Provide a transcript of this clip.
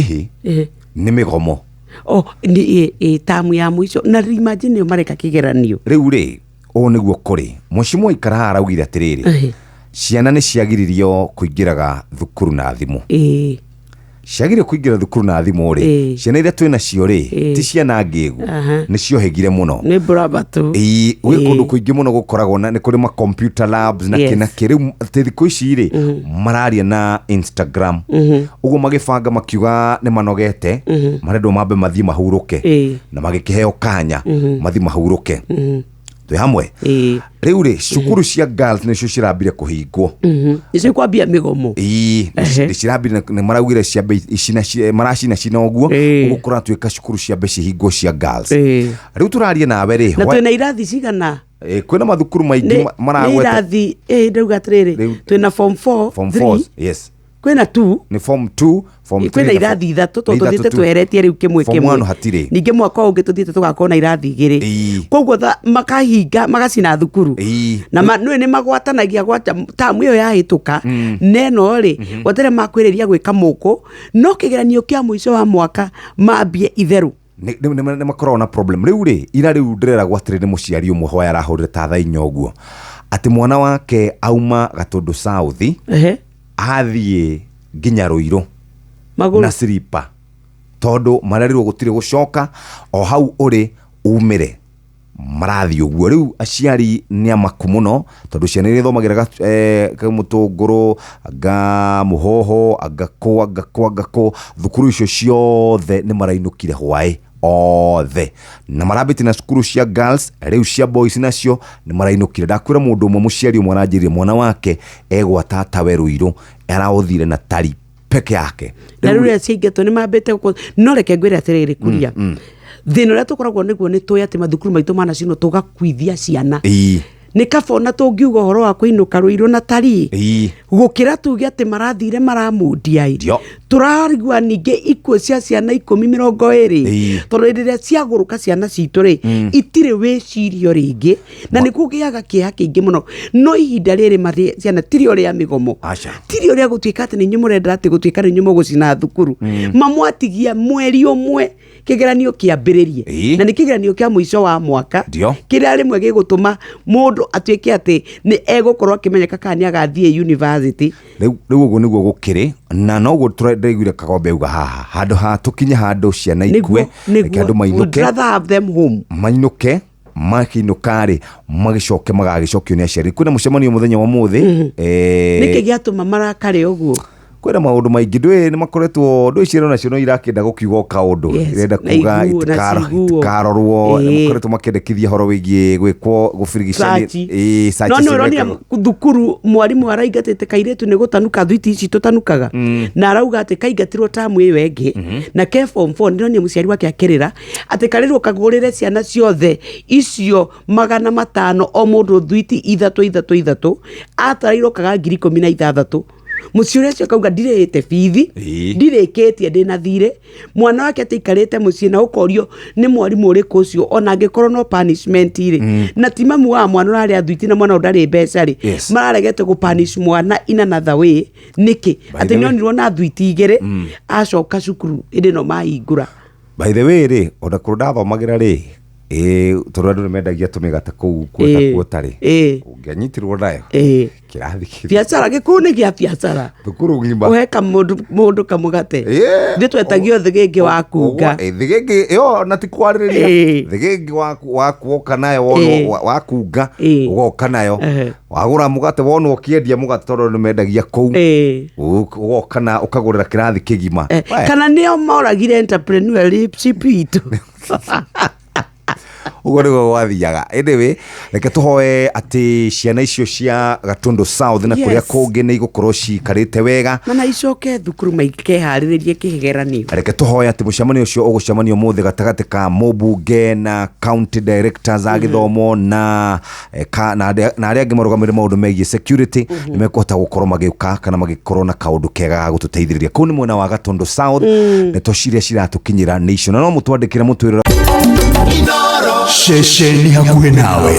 Ĩhĩ, nĩ mĩgomo. Oh, nĩ ĩ tamu ya mũico na imagine nĩo mareka kĩgeranio. Rĩu rĩ, ũũ nĩguo kũrĩ. Mheshimiwa aikara haha araugire atĩrĩrĩ, ciana nĩ ciagiririo kũingĩraga thukuru na thimũ. Ciagiririo kũingĩra thukuru na thimũ rĩ, ciana iria twĩ nacio rĩ, ti ciana ngĩgu, nĩ ciohĩgire mũno. Nĩ mbũrabatũ. Ĩĩ, gwĩ kũndũ kũingĩ mũno gũkoragwo na nĩ kũrĩ ma computer labs na kĩ na kĩ. Rĩu atĩ thikũ ici rĩ, mararia na Instagram. Ũguo magĩbanga makiuga nĩ manogete, marendwo mambe mathiĩ mahurũke. Na magĩkĩheo kanya mathiĩ mahurũke. Twĩ hamwe? Rĩu rĩ, cukuru cia girls nĩcio cirambire kũhingwo. Nĩcio kwambia mĩgomo. Ĩĩ, nĩ cirambire nĩ maraugire ciambe icina maracina cina ũguo. Ũguo kũratuĩka cukuru ciambe cihingwo cia girls. Rĩu tũraria nawe rĩ, Na twĩna irathi cigana? Kwĩna mathukuru maingĩ Nĩ maragweta. Irathi, ndauga atĩrĩrĩ, Rĩu- twĩna form 4, Form 3, 4, yes. Kwĩna 2. Nĩ form 2, form 3 Kwĩna na irathi ithatũ nĩ tondũ ithatũ tũthiĩte tu. tweheretie rĩu kĩmwe Form kĩmwe. 1 hatirĩ. Ningĩ mwaka ũngĩ tũthiĩte tũgakorwo na irathi igĩrĩ. Koguo makahinga magacina thukuru. Na nĩ nĩ magwatanagia gwata tamu ĩyo yahĩtũka na ĩno rĩ, gweterera makwĩrĩria gwĩka mũkũ no kĩgeranio kĩa mũico wa mwaka mambie itherũ. Nĩ makoragwo na problem. Rĩu rĩ, ira rĩu ndĩreragwo atĩrĩ nĩ mũciari ũmwe hwaĩ arahũrire ta thaa 4 ũguo, atĩ mwana wake auma Gatũndũ South, athiĩ nginya Rũirũ Magũrũ. Na slipper, tondũ marerirwo gũtirĩ gũcoka o hau ũrĩ umĩre marathiĩ ũguo. Rĩu aciari nĩ amaku mũno tondũ ciana iria ithomagĩra Mũtũngũrũ, anga Mũhoho, anga kũ, anga kũ, anga kũ, thukuru icio ciothe nĩ marainũkire hwaĩ othe na marambĩtie na cukuru cia girls. Rĩu cia boys nacio nĩ marainũkire. Ndakwĩra mũndũ ũmwe, mũciari ũmwe aranjĩrire mwana wake egwa tatawe Rũirũ araũthire na tari peke yake. Na rĩu rĩrĩa ciaingatwo nĩ mambĩte no reke ngwĩre atĩrĩrĩ, kuria thĩna ũrĩa tũkoragwo nĩguo nĩ tũĩ atĩ mathukuru maitũ manacinwo tũgakuithia ciana. Nĩ kaba ona tũngiuga ũhoro wa kũinũka Rũirũ na tarii gũkĩra tuge atĩ marathire maramundia ĩ. Tũrarigua ningĩ ikuũ cia ciana 10, 20, tondũ hĩndĩ ĩrĩa ciagũrũka ciana citũ rĩ, itirĩ wĩcirio rĩngĩ na nĩ kũgĩaga kĩeha kĩingĩ mũno. No ihinda rĩrĩ marĩ ciana tirĩ ũrĩa mĩgomo, Aca. tirĩ ũrĩa gũtuĩka atĩ nĩ inyuĩ mũrenda atĩ gũtuĩka nĩ inyuĩ mũgũcina thukuru. Mamwatigia mweri ũmwe kĩgeranio kĩambĩrĩrie, na nĩ kĩgeranio kĩa mũico wa mwaka, kĩrĩa rĩmwe gĩgũtũma mũndũ atuĩke atĩ nĩ egũkorwo akĩmenyeka kana nĩ agathiĩ university. Rĩu ũguo nĩguo gũkĩrĩ na noguo ndĩraiguire Kagombe auga haha, handũ ha tũkinye handũ ciana ikue, reke andũ Would mainũke. Rather have them home. Mainũke, makĩinũka rĩ, magĩcoke magagĩcokio nĩ aciari. Kwĩna mũcemanio mũthenya wa ũmũthĩ. Nĩkĩ gĩatũma marakare ũguo? Kwĩna maũndũ maingĩ ndũĩ nĩ makoretwo ndũĩ ciana nacio no irakĩenda gũkiuga o kaũndũ. Irenda Na kuga iguo, na ciguo. itikarorwo. Nĩ makoretwo makĩendekithia ũhoro wĩgiĩ gwĩkwo gũbirigicani. Search. No nĩ ũronire thukuru mwarimũ araingatĩte kairĩtu nĩ gũtanuka thwiti ici tũtanukaga, na arauga atĩ kaingatirwo tamu ĩyo ĩngĩ na ke form 4. Ndĩronire mũciari wake akĩrĩra atĩ karĩrwo kagũrĩre ciana ciothe icio 500 o mũndũ thwiti ithatũ ithatũ ithatũ, atarairwo kaga 16,000. Mũciĩ ũrĩa ũcio akauga ndirĩhĩte bithi, ndirĩkĩtie, ndĩna thirĩ. Mwana wake atĩikarĩte mũciĩ na ũkorio nĩ mwarimũ ũrĩkũ ũcio, ona angĩkorwo no punishment rĩ, na ti mamu wa mwana ũrarĩa thwiti na mwana ũyũ ndarĩ mbeca rĩ, mararegete gũ punish mwana in another way nĩkĩ? By Atĩ the way- nĩonirwo na thwiti igĩrĩ acoka cukuru ĩndĩ ĩno mahingũra. By the way rĩ, ona kũrĩa ndathomagĩra rĩ, ĩĩ, tondũ andũ nĩ mendagia tũmĩgate kũu kuota rĩ, ũngĩanyitirwo nayo kĩrathi kĩu. Biacara gĩkũyũ nĩ gĩa biacara. Thukuru ng'ima. Ũhe kamũndũ mũndũ kamũgate. Ithuĩ twetagio thĩgĩngĩ wa kunga. Thĩgĩngĩ ĩyo na ti kwarĩrĩria. Thĩgĩngĩ wakuoka nayo wonwo wakunga, ũgoka nayo. Wagũra mũgate wonwo ũkĩendia mũgate tondũ nĩ mendagia kũu. Ũgoka na ũkagũrĩra kĩrathi kĩgima. We. Kana nĩo moragire entrepreneurship itũ. Ũguo nĩguo gwathiaga. Anyway, reke tũhoe atĩ ciana icio cia Gatundu South na kũrĩa kũngĩ nĩ igũkorwo cikarĩte wega. Na icoke thukuru maikeharĩrĩrie kĩgeranio. Reke tũhoe atĩ mũcemanio ũcio ũgũcemanio ũmũthĩ gatagatĩ ka mũmbunge na county directors a gĩthomo na na arĩa angĩ marũgamĩrĩre maũndũ megiĩ security nĩ mekũhota gũkorwo magĩũka kana magĩkorwo na kaũndũ kega ga gũtũteithĩrĩria kũu nĩ mwena wa Gatundu South. Ndeto ciria ciratũkinyĩra nĩ icio na no mũtwandĩkĩre mũtwĩre. Ceceni hakuhĩ nawe.